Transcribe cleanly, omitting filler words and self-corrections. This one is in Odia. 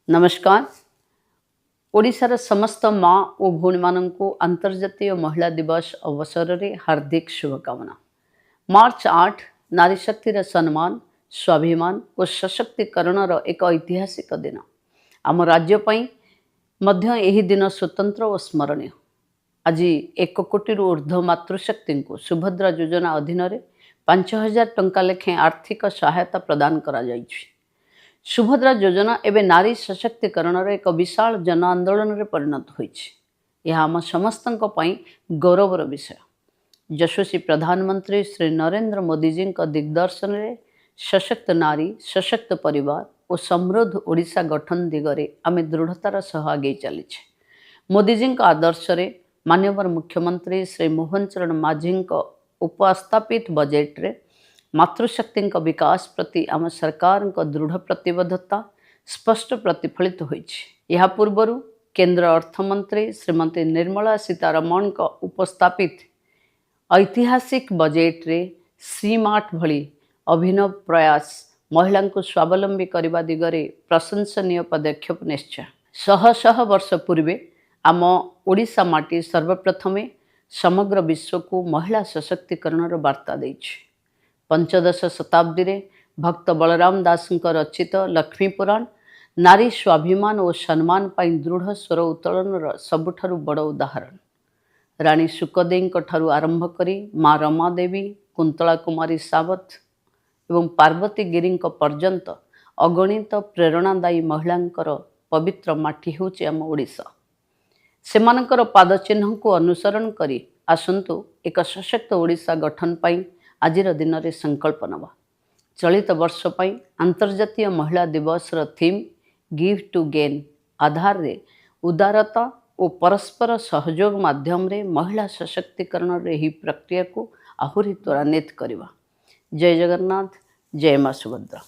ନମସ୍କାର। ଓଡ଼ିଶାର ସମସ୍ତ ମା ଓ ଭଉଣୀମାନଙ୍କୁ ଆନ୍ତର୍ଜାତୀୟ ମହିଳା ଦିବସ ଅବସରରେ ହାର୍ଦ୍ଦିକ ଶୁଭକାମନା। ମାର୍ଚ୍ଚ 8 ନାରୀ ଶକ୍ତିର ସମ୍ମାନ, ସ୍ୱାଭିମାନ ଓ ସଶକ୍ତିକରଣର ଏକ ଐତିହାସିକ ଦିନ। ଆମ ରାଜ୍ୟ ପାଇଁ ମଧ୍ୟ ଏହି ଦିନ ସ୍ୱତନ୍ତ୍ର ଓ ସ୍ମରଣୀୟ। ଆଜି 1 କୋଟିରୁ ଉର୍ଦ୍ଧ୍ୱ ମାତୃଶକ୍ତିଙ୍କୁ ସୁଭଦ୍ରା ଯୋଜନା ଅଧୀନରେ 5000 ଟଙ୍କା ଲେଖାଏଁ ଆର୍ଥିକ ସହାୟତା ପ୍ରଦାନ କରାଯାଇଛି। ସୁଭଦ୍ରା ଯୋଜନା ଏବେ ନାରୀ ସଶକ୍ତିକରଣର ଏକ ବିଶାଳ ଜନ ଆନ୍ଦୋଳନରେ ପରିଣତ ହୋଇଛି। ଏହା ଆମ ସମସ୍ତଙ୍କ ପାଇଁ ଗୌରବର ବିଷୟ। ଯଶସ୍ୱୀ ପ୍ରଧାନମନ୍ତ୍ରୀ ଶ୍ରୀ ନରେନ୍ଦ୍ର ମୋଦିଜୀଙ୍କ ଦିଗ୍ଦର୍ଶନରେ ସଶକ୍ତ ନାରୀ, ସଶକ୍ତ ପରିବାର ଓ ସମୃଦ୍ଧ ଓଡ଼ିଶା ଗଠନ ଦିଗରେ ଆମେ ଦୃଢ଼ତାର ସହ ଆଗେଇ ଚାଲିଛେ। ମୋଦିଜୀଙ୍କ ଆଦର୍ଶରେ ମାନ୍ୟବର ମୁଖ୍ୟମନ୍ତ୍ରୀ ଶ୍ରୀ ମୋହନ ଚରଣ ମାଝୀଙ୍କ ଉପସ୍ଥାପିତ ବଜେଟରେ ମାତୃଶକ୍ତିଙ୍କ ବିକାଶ ପ୍ରତି ଆମ ସରକାରଙ୍କ ଦୃଢ଼ ପ୍ରତିବଦ୍ଧତା ସ୍ପଷ୍ଟ ପ୍ରତିଫଳିତ ହୋଇଛି। ଏହା ପୂର୍ବରୁ କେନ୍ଦ୍ର ଅର୍ଥମନ୍ତ୍ରୀ ଶ୍ରୀମତୀ ନିର୍ମଳା ସୀତାରମଣଙ୍କ ଉପସ୍ଥାପିତ ଐତିହାସିକ ବଜେଟରେ ସି ମାର୍ଟ ଭଳି ଅଭିନବ ପ୍ରୟାସ ମହିଳାଙ୍କୁ ସ୍ୱାବଲମ୍ବୀ କରିବା ଦିଗରେ ପ୍ରଶଂସନୀୟ ପଦକ୍ଷେପ ନିଶ୍ଚୟ। ଶହ ଶହ ବର୍ଷ ପୂର୍ବେ ଆମ ଓଡ଼ିଶା ମାଟି ସର୍ବପ୍ରଥମେ ସମଗ୍ର ବିଶ୍ୱକୁ ମହିଳା ସଶକ୍ତିକରଣର ବାର୍ତ୍ତା ଦେଇଛି। ପଞ୍ଚଦଶ ଶତାବ୍ଦୀରେ ଭକ୍ତ ବଳରାମ ଦାସଙ୍କ ରଚିତ ଲକ୍ଷ୍ମୀ ପୁରାଣ ନାରୀ ସ୍ୱାଭିମାନ ଓ ସମ୍ମାନ ପାଇଁ ଦୃଢ଼ ସ୍ୱର ଉତ୍ତୋଳନର ସବୁଠାରୁ ବଡ଼ ଉଦାହରଣ। ରାଣୀ ଶୁକଦେଇଙ୍କ ଠାରୁ ଆରମ୍ଭ କରି ମା ରମାଦେବୀ, କୁନ୍ତଳା କୁମାରୀ ସାବତ ଏବଂ ପାର୍ବତୀ ଗିରିଙ୍କ ପର୍ଯ୍ୟନ୍ତ ଅଗଣିତ ପ୍ରେରଣାଦାୟୀ ମହିଳାଙ୍କର ପବିତ୍ର ମାଟି ହେଉଛି ଆମ ଓଡ଼ିଶା। ସେମାନଙ୍କର ପାଦଚିହ୍ନକୁ ଅନୁସରଣ କରି ଆସନ୍ତୁ ଏକ ସଶକ୍ତ ଓଡ଼ିଶା ଗଠନ ପାଇଁ ଆଜିର ଦିନରେ ସଂକଳ୍ପ ନେବା। ଚଳିତ ବର୍ଷ ପାଇଁ ଆନ୍ତର୍ଜାତୀୟ ମହିଳା ଦିବସର ଥିମ୍ ଗିଭ୍ ଟୁ ଗେନ୍ ଆଧାରରେ ଉଦାରତା ଓ ପରସ୍ପର ସହଯୋଗ ମାଧ୍ୟମରେ ମହିଳା ସଶକ୍ତିକରଣର ଏହି ପ୍ରକ୍ରିୟାକୁ ଆହୁରି ତ୍ୱରାନ୍ୱିତ କରିବା। ଜୟ ଜଗନ୍ନାଥ, ଜୟ ମା ସୁଭଦ୍ରା।